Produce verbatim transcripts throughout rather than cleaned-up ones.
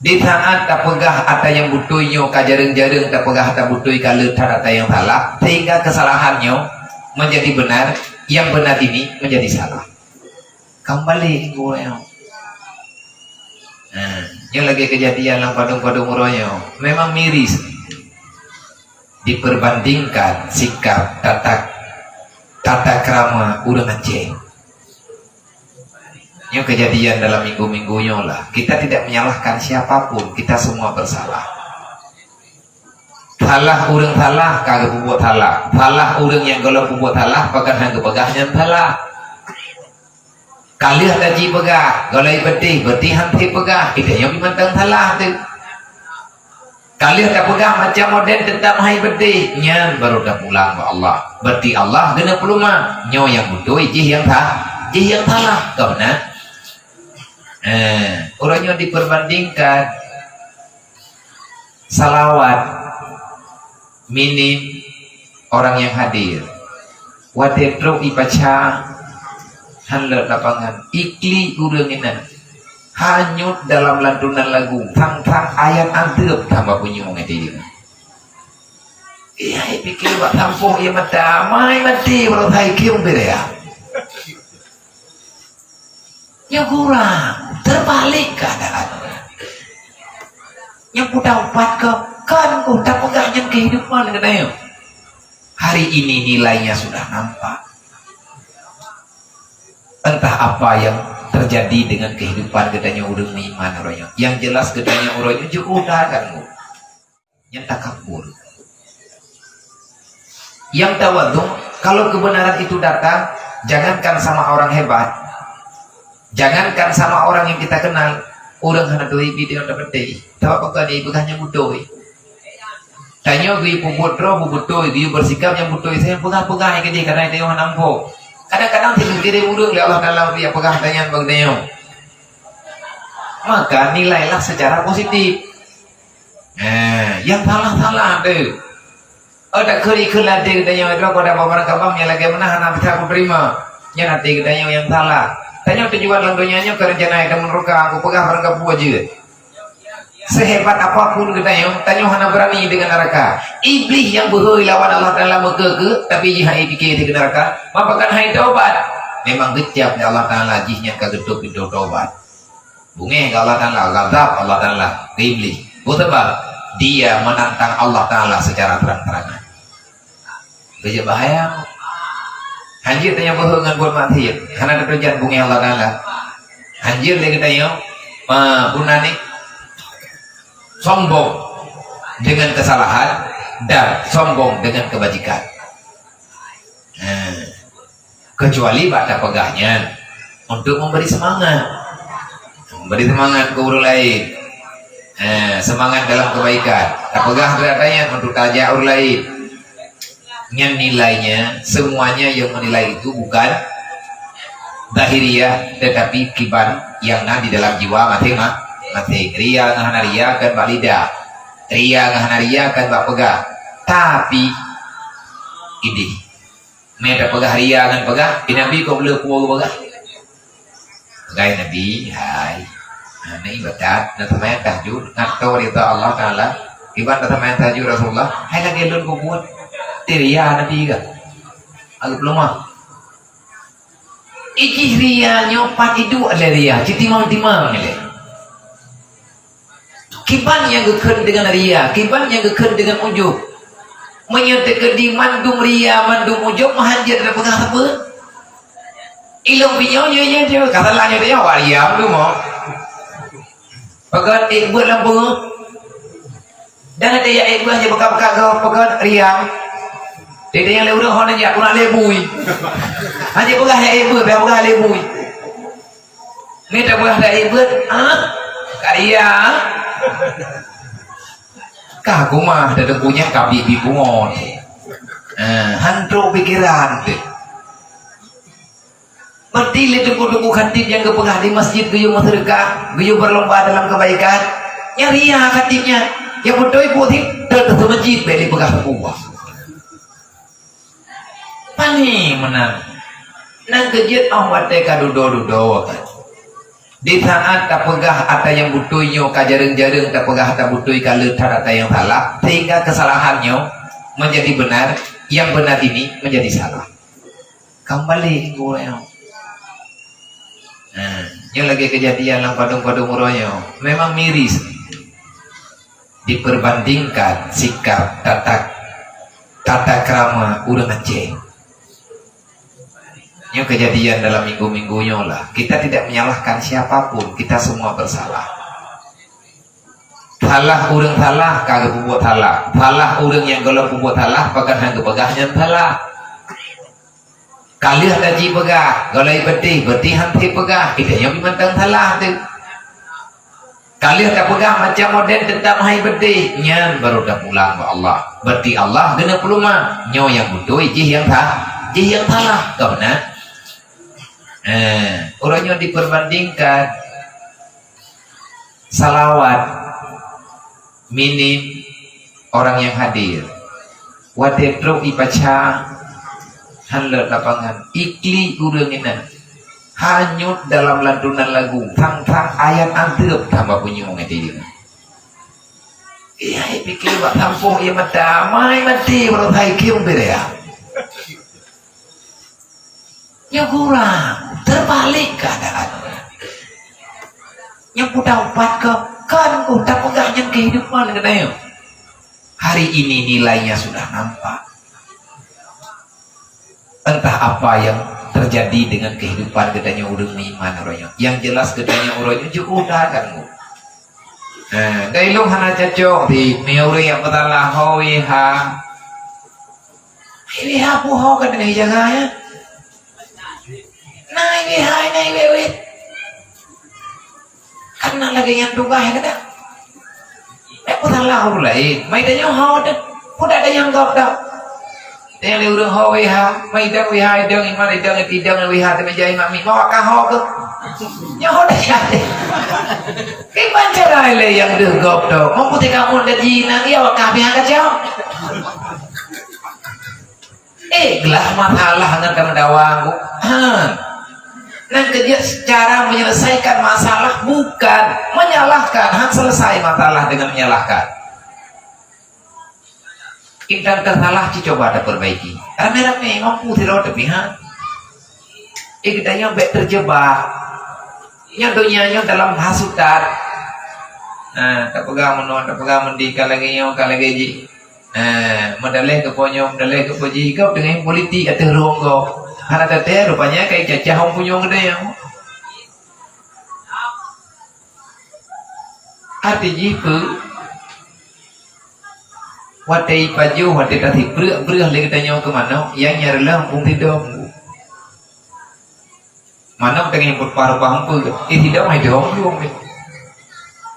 Di saat tapeugah ata nyang beutôi nyoe ka jareueng-jareueng, tapeugah ata beutôi ka le that ata nyang salah, sehingga kesalahan nyoe menjadi benar, yang benar ini menjadi salah. Kembali gurèe nyoe. Nah, nyoe lagèe kejadian lam padum-padum uroe nyoe. Memang miris. Diperbandingkan sikap tata, tata krama ureueng Aceh. Nyoe kejadian dalam minggu-minggu nyoe lah. Kita tidak menyalahkan siapapun, kita semua bersalah. Salah ureueng salah, ka geupeubuet salah. Salah ureueng nyang gohlom peubuet salah, pakon han geupeugah nyan salah. Ka lheueh taji peugah, gohlom beudeh, beudeh han teupeugah, kita nyoe mantong salah teuh. Ka lheueh tapeugah macam model teutap hai beudeh, nyan baru tapulang bak Allah. Berarti Allah keuneuk peuluma, nyoe nyang beutôi, jih nyang sa-, jih nyang salah. Ka meunan? Eh, uroe nyoe diperbandingkan salawat minim orang nyang hadir. Watèe trok ipaca han lheueh lapangan, iklik ureueng inan. Hanyut dalam lantunan lagu, thang-thang ayat adeueb tambah punyueng ngon diri. Iya, ipike bak sampôh ié mata, mai maté baru hai kium bidaya. Nyoe kurang, terbalik keadaan. Nyoe kuda upat keu, kan kuda peugah nyan kehidupan geutanyoe. Hari ini nilainya sudah nampak. Entah apa yang terjadi dengan kehidupan geutanyoe ureueng meuiman uroe nyoe. Yang jelas geutanyoe uroe nyoe jeuet udah kan, Bu. Nyan takabur. Yang tawadhu, kalau kebenaran itu datang, jangankan sama orang hebat, jangankan sama orang yang kita kenal, ureueng hana turi bit nyang tapeuteh. Sabab pakon? Ipeugah nyang beutôi. Tanyoe geuyue peubuet droe beutôi, geuyue bersikap nyang beutôi, saja peugah-peugah nyang keudeh, kadang tanyoe hana muphom. Kadang-kadang teukirim ureueng lé Allah Taala bri peugah tanyan bak tanyoe. Maka nilailah secara positif. Eh, nyang salah-salah tu. Oh, tak keu ikheun até geutanyoe droe, keu dak barang kabang nyang lagèe meunan hana bisa kuterima. Nyan até geutanyoe nyang salah. Tanyoe tujuan lam donya nyoe keu rencana nyang meureuka, kupeugah barang kapeue jeuet. Sehebat apapun geutanyoe, tanyoe hana beurani deungon neuraka. Iblih nyang beuhôi lawan Allah Taala meukeue-keue, tapi jih hai pike deungon neuraka, ma pakon hai tobat. Memang geucab lé Allah Taala, jih nyan ka geutôp pintoe tobat. Beungéh keu Allah Taala, ghadab Allah Taala keu Iblih. Peue sabab? Dia menantang Allah Taala secara terang-terangan. Beujeuet bahaya. Hanjeuet tanyoe beuhe ngon buet maksiet, hana teutujan beungéh Allah Taala. Hanjeuet lé geutanyoe, eh, guna ni sombong dengan kesalahan dan sombong dengan kebajikan. Nah, kecuali bak tapeugah nyan untuk memberi semangat. Memberi semangat keu ureueng laén. Eh, semangat dalam kebaikan. Tapeugah beurat nyan untuk tajak ureueng laén. Nyan nilainya, semuanya yang menilai itu bukan zahiriah, tetapi kiban yang na di dalam jiwa masing-masing. Ria ngon hana ria kan bak lidah. Ria ngon hana ria kan bak peugah. Tapi, idéh. Mé tapeugah ria ngon peugah, di Nabi kok le peue peugah. Peugah Nabi, hai. Nah, ni batat, na seumayang tahajud, ngat tô rida Allah Taala. Kiban na seumayang tahajud Rasulullah, hai lagèe lôn kubuet. Ti ria Nabi ka. Agak peulumah. Ijih ria nyoe pat iduek lé ria, ci timang-timang lé. Kiban nyang geukheun deungon ria, kiban nyang geukheun deungon ujub. Meunyoe teukeudi mandum ria, mandum ujub, meuhan jeuet tapeugah sapeue? Ilong pinyong nyoe, nyoe, nyoe, ka salah nyoe, nyoe, awak ria mandum, oh. Peugöt ék beuet lam beungoh. Dan ada yang ék beuet hanya beuka-beuka keu peugöt ria. Dia yang lé ureueng hana jak kurang lé bui. Hanya peugah ya ék beuet, peugah lé bui. Ni dah peugah dah ék beuet, ha? Ka ria. Ka gumah dah dengkunya ka bi-bi bungon. Ha, han trok pikiran tu. Berarti lé teungku-teungku khatib nyang geupeugah di masjid geuyue meuseudeukah, geuyue berlomba dalam kebaikan. Nyang ria khatib nyan, nyang beutôi peue sih? Teuh teuh masjid bèk lé peugah sapeue. Pane meunan. Nang keu jeuet óh watèe ka dudoe-dudoe kan. Di saat tapeugah ata nyang beutôi nyoe ka jareueng-jareueng, tapeugah ata beutôi ka le that ata nyang salah, sehingga kesalahan nyoe menjadi benar, yang benar ini menjadi salah. Kembali ke ureueng nyoe. Nah, nyoe lagèe kejadian lam padum-padum uroe nyoe. Memang miris. Diperbandingkan sikap tata, tata krama ureueng Aceh. Nyoe kejadian dalam minggu-minggu nyoe lah. Kita tidak menyalahkan siapapun, kita semua bersalah. Salah ureueng salah, ka geupeubuet salah. Salah ureueng nyang gohlom peubuet salah, pakon han geupeugah nyan salah. Ka lheueh taji peugah, gohlom beudeh, beudeh han teupeugah, kita nyoe mantong salah teuh. Ka lheueh tapeugah macam model teutab hai beudeh, nyan baru tapulang bak Allah. Berarti Allah geuneuk peuluma, nyoe nyang beutôi jih nyang sa-, jih nyang salah, ka meunan? Eh, uroe nyoe diperbandingkan salawat minim orang nyang hadir. Watèe trok ipaca han lheueh lapangan, iklik ureueng inan. Hanyut dalam lantunan lagu, thang-thang ayat adeueb tambah punyueng ngon diri. Iya, pikir bak kampung iya mata, mai mati baru sai kiung beda ya. Nyoe kurang, terbalik keadaan. Nyoe peutaubat keu, kan ku tapeugah nyan kehidupan geutanyoe. Hari ini nilainya sudah nampak. Entah apa yang terjadi dengan kehidupan geutanyoe ureueng meuiman uroe nyoe. Yang jelas geutanyoe uroe nyoe jeuet udah kan, Bu. Eh, dai lôn hana cocok di, meunyoe ureueng nyang peusalah ho wéh ha. Hai wéh ha puho ka deungon jaga ya. Nai wéh hai, nai wéh wéh. Karena lagèe nyan tugaih gata. Bèk peusalah ureueng laén. Mai tanyoe ho teuh. Peue dak tanyong gob dak? Tanyong lé ureueng ho wéh ha. Mai idong wéh ha, idong iman, idong idong wéh ha, teumèe jai mami. Mau ka ho keuh? Nyoe ho dak jadi. Kiban cara lé nyang deuh gob dak. Mau putih kamoe dak jinak, ya, wak kah pihak kacau. Eh, glah masalah ngon teumeudawa, Bu. Ha. Nyan keuh jeuet cara menyelesaikan masalah, bukan menyalahkan. Han selesai masalah dengan menyalahkan. Intan tersalah, ci coba taperbaiki. Ramé-ramé, mampu sidroe teupihak. Eh, geutanyoe bèk terjebak. Nyoe donya nyoe dalam hasutan. Nah, tapeugah meunoe, tapeugah meundi, ka lagèe nyoe, ka lagèe jih. Nah, meudaleh keu po nyoe, meudaleh keu po jih, gob teungoh politik ateueh rueng gob. Hana teuntèe, rupanya ka icacah ureueng punyueng geutanyoe. Arti jih peue? Watèe ipajoh, watèe tasipreuk, breuh lé geutanyoe keu manok, nyang nyareuleuh muphom sidom. Manok teungoh peurumpah-rumpah umpeu, eh, sidom hai dom dum.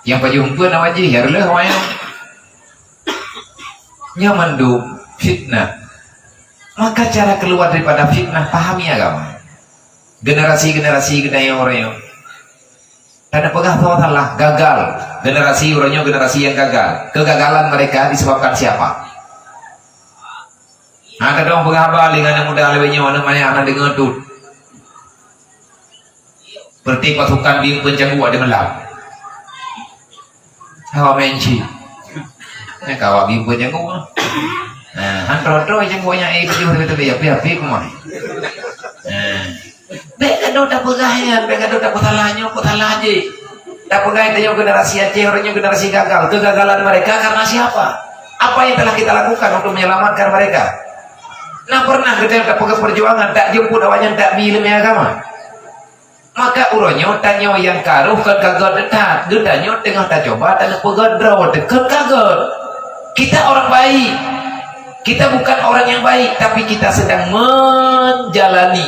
Nyang pajoh umpeu na wajéh, nyareuleuh awaknyan. Nyan mandum fitnah. Maka cara keluar daripada fitnah, pahami agama. Generasi-generasi geutanyoe uroe nyoe. Tanyoe peugah soe salah, gagal. Generasi uroe nyoe generasi nyang gagal. Kegagalan mereka disebabkan siapa? Ha, kadang peugah haba lé ngon aneuk muda lawét nyoe, aneuk manyak hana deungoe tut. Seperti pasukan bim peucanggu ada malam. Hawa main ci. Eh, kawa bim peucanggu. Nah, han troe-troe canggu nyan, eh, beujeuh teubiet-teubiet, api-api kumai. Nah. Bèk gadoh tapeugah nyan, bèk gadoh tapeusalah nyoe, peusalah jih. Tapeugah tanyoe generasi Aceh, uroe nyoe generasi gagal. Kegagalan mereka karena siapa? Apa yang telah kita lakukan untuk menyelamatkan mereka? Nah, pernah kita tapeugah perjuangan, tak jemput awaknyan, tak bi ileumèe agama? Maka uroe nyoe tanyoe nyang ka rôh kon ka göt that, geutanyoe teungoh tacoba tanyoe peugöt droe teuh kon ka göt. Kita orang baik. Kita bukan orang yang baik, tapi kita sedang menjalani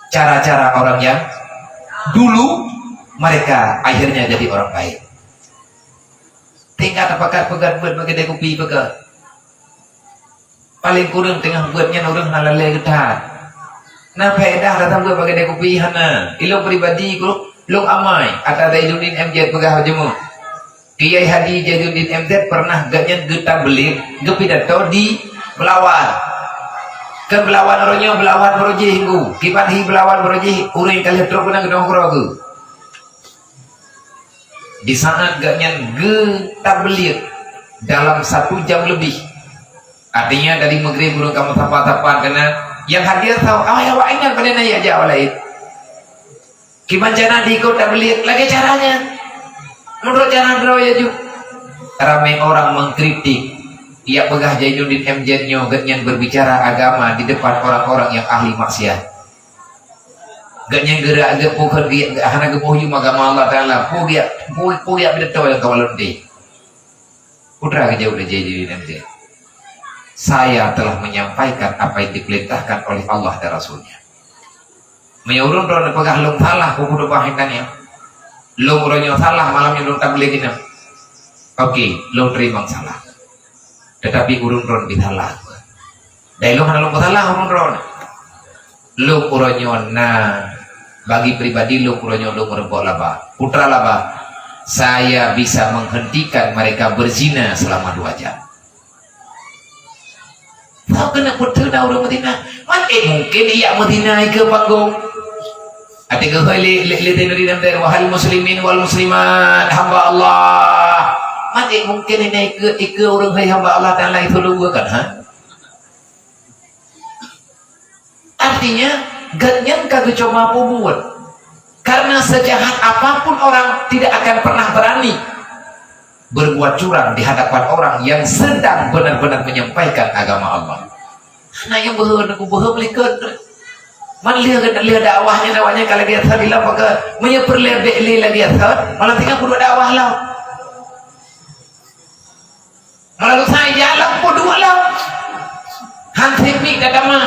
cara-cara orang yang dulu mereka akhirnya jadi orang baik. Tinggai tapakat peugöt beuet bak keudè kupi peugöt. Paleng kureueng teungoh beuet nyan ureueng hana lé geutan. Na faedah datang beuet bak keudè kupi hana. Ilôn pribadi ku, lôn amai ata Zainuddin M Z peugah jeumu. Kiai Haji Zainuddin M Z pernah gobnyan geutablig geupidato di Belawan. Kon Belawan uroe nyoe, Belawan Meurujih nggu. Kiban hi Belawan Meurujih, ureueng ka lheueh trok keunan geudong keudroe geuh. Di saat gobnyan geutabligh dalam satu jam lebih, artinya dari Maghrib ureuëng ka meusapa-sapa keunan, nyang hadir sawa, ah, awak ingat pada na jak awak laén. Kiban cara diikot tabligh lagée cara nyan. Meunurot cara droe ya ju. Ramé orang mengkritik, jak peugah Zainuddin M Z nyoe gobnyan berbicara agama di depan orang-orang yang ahli maksiat. Gobnyan geura-, geupeu-, hana geupoh yum agama Allah Taala. Peue geujak, peue, peue geujak pidato nyang ka walon deh. Putra geujaweueb lé Zainuddin M Z, "Saya telah menyampaikan apa yang diperintahkan oleh Allah dan Rasul-Nya." Meunyoe ureuëng droeneuh peugah lôn salah, peue khutubah inong nyan? Lôn uroe nyoe salah, malam nyoe lôn tabligh inong. Oke, lôn teurimong salah. Tetapi ureuëng droeneuh pih salah. Dan lôn hana lôn peusalah ureuëng droeneuh. Lôn uroe nyoe na, bagi pribadi lôn uroe nyoe lôn meurumpok laba. Putra laba, saya bisa menghentikan mereka berzina selama dua jam. Tahu kena betul dah ureuëng berzina. Man, eh, mungkin ia berzina ke panggung. Ada ke hoi le, le, le, le, le, le, wahai muslimin wal muslimat, hamba Allah. Man, eh, mungkin ini ke, ke ureuëng hai hamba Allah Taala itu lugu kan, ha? Artinya, gobnyan ka geucuba peubuet. Karena sejahat apapun orang, tidak akan pernah berani berbuat curang di hadapan orang yang sedang benar-benar menyampaikan agama Allah. Nah, nyang beuhe, aku beuhe melikot. Man lheueh, lheueh dakwah nyan, dakwah nyan ka lagée that, bila pakai meunyoe peureulée bék lé lagée that, malah tinggai peuduek dakwah lah. Malah dosa jalan peuduek lom. Han sipik ka tamah.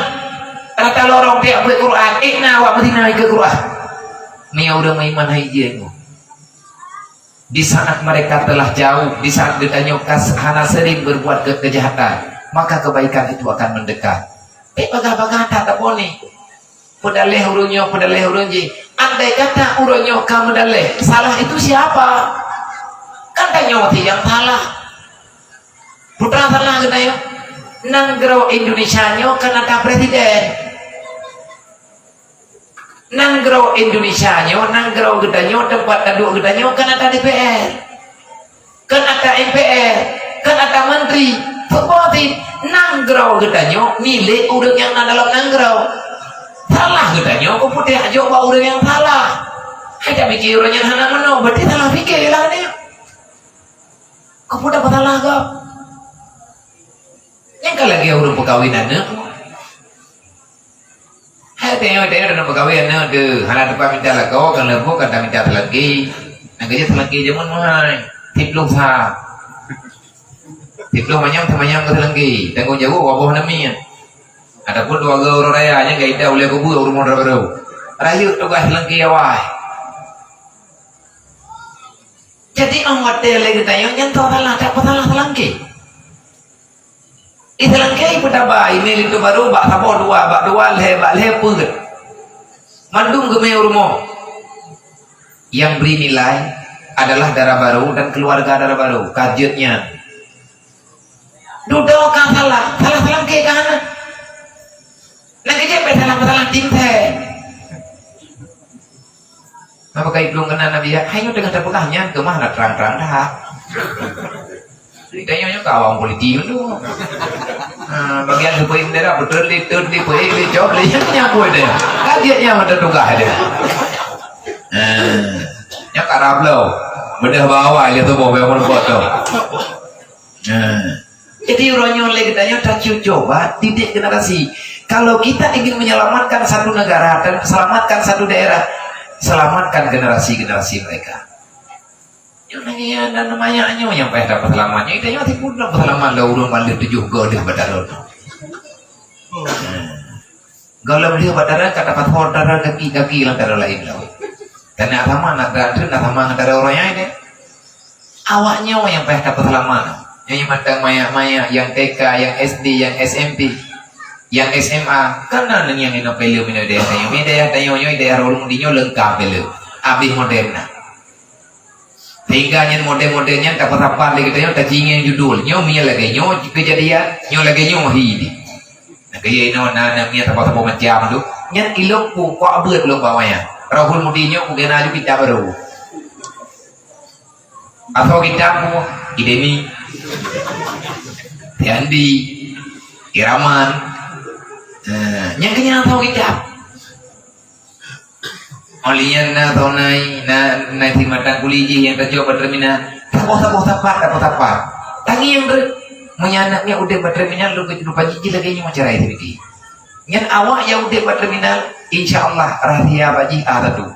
Rata lorong tiep buet Quran, eh, na awak beuzina ikeue Quran. Meunyoe ureuëng meuiman hai jeuet nyoe. Di saat mereka telah jauh, di saat geutanyoe ka hana sering berbuat ke-, kejahatan, maka kebaikan itu akan mendekat. Eh, bagah-bagah that tapone. Peudaleh ureuëng nyoe, peudaleh ureuëng jih. Andai kata ureuëng nyoe ka meudaleh, salah itu siapa? Kan tanyoe nyang salah. Putra salah geutanyoe. Nanggroe Indonesia nyoe kan ata presiden. Nanggroe Indonesia nyoe, nanggroe geutanyoe, teumpat taduek geutanyoe kan ata D P R. Kan ata M P R, kan ata menteri, peue boh cit, nanggroe geutanyoe milék ureuëng nyang na dalam nanggroe. Salah geutanyoe keupeue tajok bak ureuëng nyang salah. Hai tapike ureuëng nyang hana meunoe, berarti salah pike lah nyoe. Keupeue tapeusalah gob? Nyang ka lagée ureuëng peukawen aneuk. Hai, tanyoe, tanyoe dalam peukawen aneuk teuh, hana teumpat minta lakoe, kan leumbot kan taminta seulangké. Nyang keujeuet seulangké jameun meuhai, siplôh sa. Siplôh manyam, samanyam keu seulangké, tanggong jaweueb waboh namiet. Ataupun dua goe uroe raya, nyang ka ida ulée kubu ureuëng muda baru. Rayeuk tugaih seulangké awai. Jadi, óh watée lé geutanyoe nyan teusalah, tapeusalah seulangké. Iseulangké peutaba, imé linto barô bak saboh dua, bak dua lhée, bak lhée peuet. Mandum geumé u rumoh. Yang beri nilai adalah dara barô dan keluarga dara barô. Ka jeuet nyan. Dudoe ka salah, salah seulangké ka hana. Nyang keujeuet bèk salah-salah tim thèe. Maka iplueng keunan Nabi, hai nyoe teungoh tapeugah nyan keumah na trang-trang that. Tanyoe nyoe ka awam politik tu. Ha, bagian seupeuék bendera beutôi li, teuet li, peuék li, cok li, nyan nyang buet dia. Kaget nyan mata tugaih dia. Ha, nyoe ka rab lom. Beudah bawai dia tuboh bèk meureumpok tu. Nah, jadi uroe nyoe lé geutanyoe tacuba didik generasi. Kalau kita ingin menyelamatkan satu negara dan selamatkan satu daerah, selamatkan generasi-generasi mereka. Nyoe nyan dan maya nyoe nyang payah dapat selamat. Nyoe geutanyoe tipu dapat selamat lah ureueng mandum tujoh goe deh bak darat. Nah. Gohlom lheueh bak darat ka dapat ho dara gaki-gaki lam dara laén lom. Dan na sama na dara, na sama ngon dara ureueng nyan deh. Awak nyoe nyang payah tapeuseulamat. Nyoe nyang mantong manyak-manyak, nyang T K, nyang S D, nyang S M P, nyang S M A. Kana nyang inong peuleueh meunoe dayah tanyoe. Meunoe dayah tanyoe nyoe, dayah ureueng di nyoe leungkap peuleueh. Abéh modern na. Sehingga nyan model-model nyan tapeusapat lé geutanyoe, tacieng judul. Nyoe mie lagèe nyoe keujadian, nyoe lagèe nyoe hi di. Nah, kaya inoe na, na mie saboh-saboh macam tu. Nyan ilok pu, kuak beuet lôn bak wayang. Rohul Mudi nyoe kugena aju kitab baru. Asoe kitab pun, Idemi, Tiandi, Iraman. Eh, nyang keunyan asoe kitab. Óh lheueh nyan na soe nai, na, na si mata kuli jih nyang tajok bak terminal. Saboh-saboh sapat, saboh sapat. Tangieng treuk. Meunyoe aneuk nyan udeb bak terminal, lôn keuneuk paji jih lagèe nyoe cara sidiki. Nyan awak nyang udeb bak terminal, insya Allah rahsia bak jih A satu.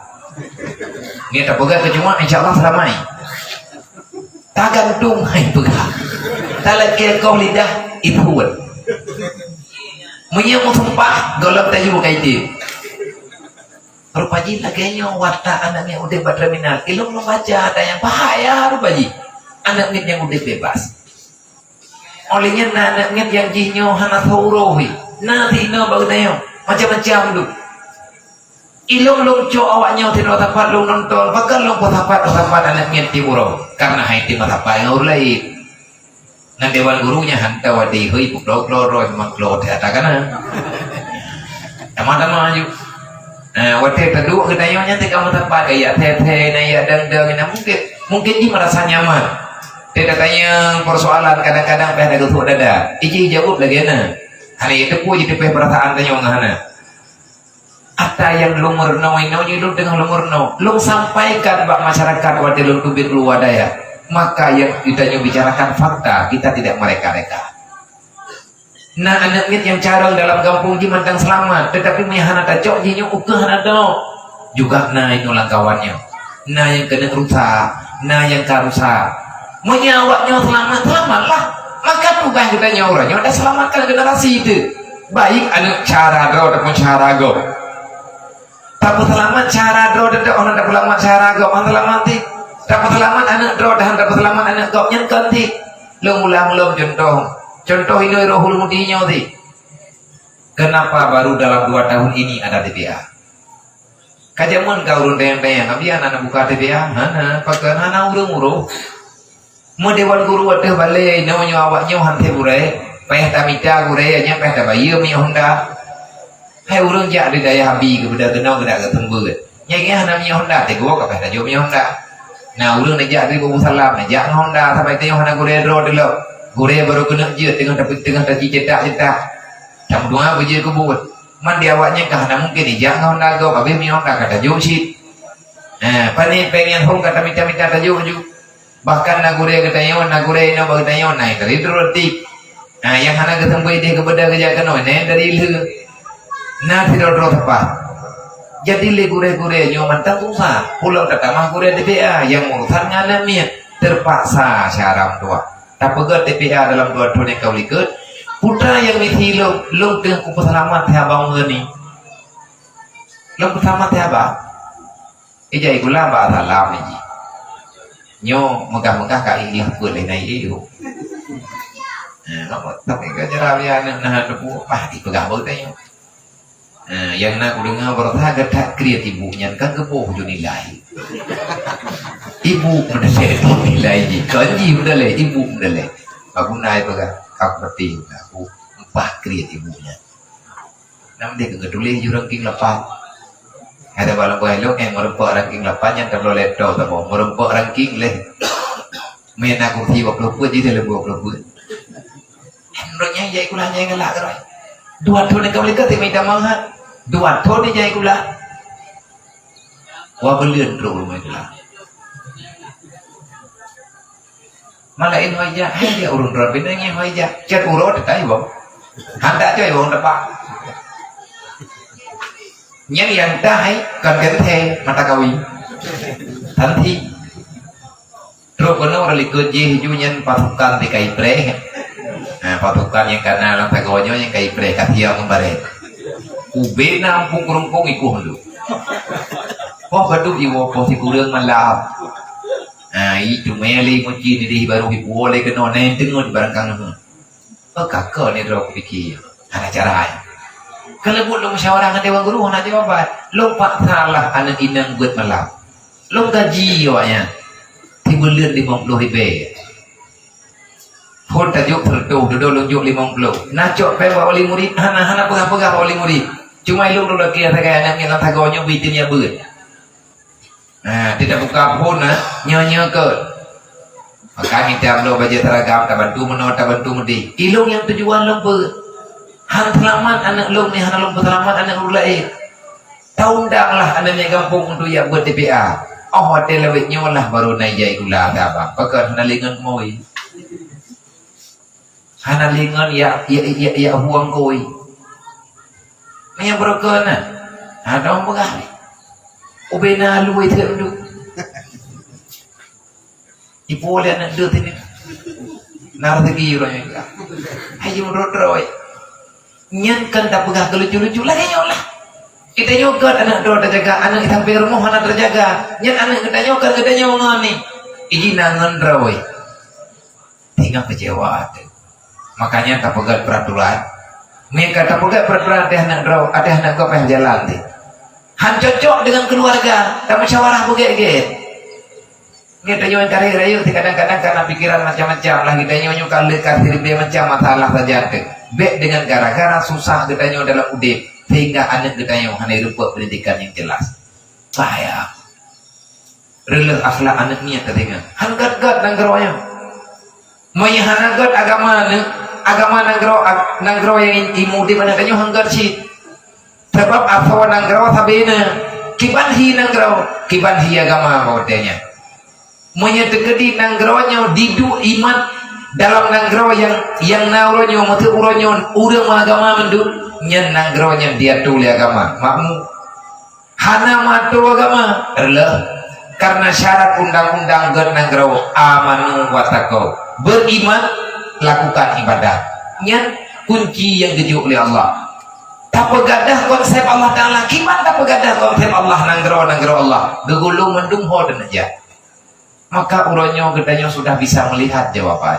Nyan tapeugah keu cuma, insya Allah selamai. Tagantung hai peugah. Talakèe koh lidah, ipeuet. Meunyoe meusumpah, gohlom tayue ka item. Rupa jih lagèe nyoe watak aneuk miet udeb bak terminal. Ilôn lôn baca ada nyang bahaya rupa jih. Aneuk miet nyang udeb bebas. Óh lheueh nyan na aneuk miet nyang jih nyoe hana soe uroe hi. Na sinoe bak geutanyoe, macam-macam dum. Ilôn lôn cok awak nyoe sidroe sapat lôn nonton, pakon lôn peusapat-peusapat aneuk miet tiep uroe. Karena hai item meusapat ngon ureueng laén. Ngon dewan guru nyan han teuh watèe hôi peuklô-klô droe meuklô teuh ata kana. Tamah-tamah aju. Nah, watèe taduek geutanyoe nyan teuka meusapat, ya thèe-thèe, na ya dang-dang, na mungkin, mungkin jih merasa nyaman. Teuka tanyong persoalan kadang-kadang payah tageusuk dada. Ijih jaweueb lagèe na. Hana jiteupeue jiteupeh perasaan tanyoe ngon hana. Ata nyang lôn meurunoe inoe nyoe lôn teungoh lôn meurunoe. Lôn sampaikan bak masyarakat watèe lôn teubiet keuluwa dayah. Maka nyang geutanyoe bicarakan fakta, kita tidak mereka-reka. Na aneuk miet nyang carông dalam gampông jih mantong seulamat, teutapi meunyoe hana tacok jih nyoe ukeue hana dok. Juga na inoe lam kawan nyoe. Na nyang keuneuk rusak, na nyang ka rusak. Meunyoe awak nyoe seulamat, seulamatlah. Maka tugaih geutanyoe uroe nyoe taseulamatkan generasi teuh. Baik aneuk cara droe ataupun cara gob. Tapeuseulamat cara droe teuh, oh, tapeuseulamat cara gob, oh, seulamat ti. Tapeuseulamat aneuk droe, dan tapeuseulamat aneuk gob, nyan kon ti. Lôn ulang lom contoh. Contoh inoe Rohul Mudi nyoe ti. Kenapa baru dalam dua tahun ini ada T P A? Ka jameun ka ureueng tanyong-tanyong, "Abi, hana buka T P A?" Hana, pakon hana ureueng uroe. Meudewan guru ateueh balè, inoe nyoe awak nyoe han sép gurèe, payah tamita gurèe, nyan payah tabayeue minyeuk honda. Hai ureueng jak di dayah Abi keubeudôh keunoe geudak geuseumeubeuet. Nyan nyan hana minyeuk honda, teuk goe ka payah tajok minyeuk honda. Nah, ureueng neujak di Bubuk Salam, neujak ngon honda, saban tanyoe hana gurèe droe teuh lom. Gurèe barô keuneuk jeuet teungoh tapi-, teungoh taci cetak-cetak. Tameudoa beujeuet keu buet. Man di awak nyan ka hana mungken ijak ngon honda gob, abéh minyeuk honda ka tajok cit. Nah, pane péng nyan hom ka tamita-mita tajok ju. Bahkan na gurèe geutanyoe, na gurèe inoe bak geutanyoe, na nyang dari droe tik. Na nyang hana geuseumeubeuet idéh keubeudôh geujak keunoe, na nyang dari lheueh. Na sidroe-droe teupah. Jadi lé gurèe-gurèe nyoe mantong susah. Pulo tatamah gurèe T P A nyang urusan ngon aneuk miet. Teupaksa syara meutuah. Tapeugah T P A dalam dua thon nyang ka u likot. Putra nyang misi lôn, lôn teuh kupeuseulamat siat bang meurani. Lôn peuseulamat siat bang. Ijai gula ba salam iji. Nyoe meugah-meugah ka iéh peuet lé na iéh. Eh, tapi ka jara biar aneuk na teupeu, bah, ipeugah bak geutanyoe. Eh, nyang na kudeungoe baroesa gata kriet ibu nyan kan geuboh ju nilai. Ibu meudaleh nilai jih, kon jih meudaleh, ibu meudaleh. Bagus na ipeugah, ka peurati aku empah kriet ibu nyan. Nam deh keu geutuléh ju ranking lapan. Ada balang buah ilok nyang meureumpok ranking lapan nyang tabloe laptop saboh. Meureumpok ranking leh. Main aku si dua puluh peuet jadi lebih dua puluh peuet. Menurut nyang jai kulah nyang galak kerai. Dua thon ka boleh kata minta maaf. Dua thon ni jai kulah. Wah belian trok rumah kulah. Malaén hôi jak, hai jak ureueng droe bina nyan hôi jak. Cot uroe teutai wong. Handak coi wong tepak. Nyan nyang tah hai kon genthe mata kawi. Tanti. Trok keunoe ureueng likot jih ju nyan pasukan di kai preh. Nah, pasukan nyang kana lam sagoe nyoe nyang kai preh ka siap ngon barét. Ubé na ampung keurungkong ikoh dulu. Poh baduk iwoe poh sikureueng malam. Ha, itu meli muci di dih baru ipuwoe lé keunoe neng teungeut barang kang neu. Oh, kakak ni droe kupikir. Hana cara ai. Kalau buat lôn musyawarah ngon dewan guru, hana jawaban. Lôn paksa lah aneuk inong buet malam. Lôn gaji awaknyan. Sibuleuen limong ploh ribèe. Phon tajok seureutôh, dudoe lôn jok limong ploh. Na cok péng bak wali murid, hana, hana peugah-peugah bak wali murid. Cuma ilôn lôn lakèe sagai aneuk nyan lam sagoe nyoe beuitem jak beuet. Nah, tidak buka phon, nah. Nyoe-nyoe keuh. Maka mita lôn bajée seragam, tabantu meunoe, tabantu meudeh. Ilôn nyang tujuan lôn beuet. Han seulamat aneuk lôn nyoe, hana lôn peuseulamat aneuk ureuëng laén. Taundanglah aneuk miet gampông untuk jak beuet T P A. Oh, watée lawét nyoe lah baru na ijai gula saban. Pakon hana lé ngon moi. Hana lé ngon ya, ya, ya, ya huang koi. Nyang beureukoh na. Ha, dong peugah. Ubena luwai teuk duek. Ipo lé aneuk deuh teuh nyoe. Na rezeki uroe nyoe. Ayo droe-droe. Nyan kan tapeugah keu lucu-lucu lagée nyoe lah. Kita nyoe gét aneuk droe tajaga, aneuk sampai rumoh hana tajaga. Nyan aneuk geutanyoe kan geutanyoe ngon ni. Iji na ngon droe. Tinggal kecewa teuh. Makanya tapeugét peraturan. Meunyoe ka tapeugét peraturan ateueh aneuk droe, ateueh aneuk gob payah jalan teuh. Han cocok dengan keluarga, tamusyawarah beugét-gét. Nyoe tanyoe nyang kareh rayeuk, kadang-kadang karena pikiran macam-macam lah, geutanyoe nyoe ka lheueh ka siribée macam masalah saja teuh. Bék dengan gara-gara susah geutanyoe dalam udeb, sehingga aneuk geutanyoe hana ireupok pendidikan yang jelas. Bahaya. Reuleueh akhlak aneuk miet tadeungoe. Han gét-gét nanggroe nyoe. Meunyoe hana gét agama aneuk, agama nanggroe, ag-, nanggroe nyang i-, imudeb aneuk tanyoe han gét cit. Sabab asoe nanggroe sabe na, kiban hi nanggroe, kiban hi agama bak watée nyan. Meunyoe teukeudi nanggroe nyoe diduek iman dalam nanggroe nyang, nyang na uroe nyoe, meuseu uroe nyoe ureuëng meuagama mandum, nyan nanggroe nyan diatu lé agama, makmu. Hana meuatu agama, reuleueh. Karena syarat undang-undang gét nanggroe, amanu wattaqau. Beriman, lakukan ibadah. Nyan kunci nyang geujok lé Allah. Tapeugadah konsep Allah Taala, kiban tapeugadah konsep Allah nanggroe-nanggroe Allah. Geugulong mandum ho dan aja. Maka uroe nyoe geutanyoe sudah bisa melihat jawaban.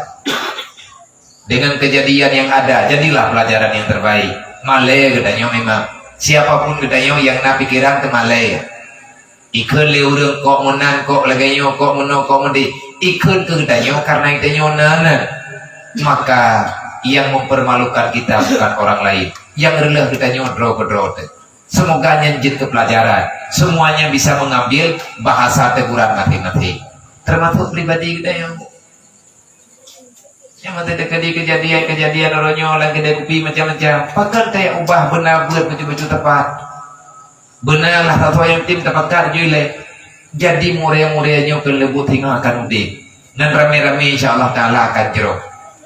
Dengan kejadian yang ada, jadilah pelajaran yang terbaik. Malée geutanyoe memang. Siapapun geutanyoe yang na pikiran teumalée. Ikheun lé ureuëng kok meunan, kok lagée nyoe, kok meunoe, kok meudeh. Ikheun keu geutanyoe karena geutanyoe na nan. Maka yang mempermalukan kita bukan orang lain. Yang reuleueh geutanyoe droe keudroe teuh. Semoga nyan jeuet keu pelajaran. Semuanya bisa mengambil bahasa teguran masing-masing. Termasuk pribadi geutanyoe. Nyang masa teukeudi kejadian-kejadian uroe nyoe lam keudée kupi macam-macam. Pakon kaya ubah beuna buet beutôi-beutôi tepat. Beuna lah sasoe nyang tem tapakat jui lé. Jadi murai-murai nyoe keuneuk leubuet singoh akan udeb. Ngon ramé-ramé insya Allah Taala akan jroh.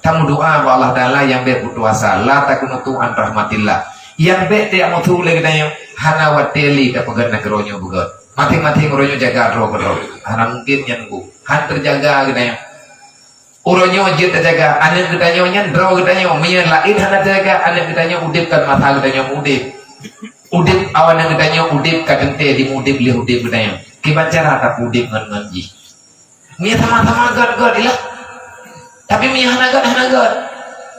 Tameudoa bak Allah Taala nyang bék putus asa. La taqnatu an rahmatillah. Nyang bék teuyak musu lé geutanyoe hana watée lé tapeugét nanggroe nyoe beugét. Maséng-maséng uroe nyoe jaga droe keudroe. Hana mungkin nyan bu. Han teujaga geutanyoe. Uroe nyoe jeuet tajaga aneuk geutanyoe nyan droe geutanyoe. Meunyoe laén hana tajaga aneuk geutanyoe, udeb kan masa geutanyoe udeb. Udeb awan geutanyoe udeb ka teuntée di udeb lé udeb geutanyoe. Kiban cara tapeuudeb ngon, ngon jih. Meunyoe sama-sama gét-gét ilah. Tapi meunyoe hana gét, hana gét.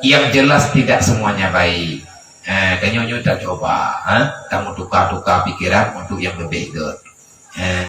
Yang jelas tidak semuanya baik. Eh, tanyoe nyoe tacoba, ha? Tameutuka-tuka pikiran untuk yang lebih gét. Eh.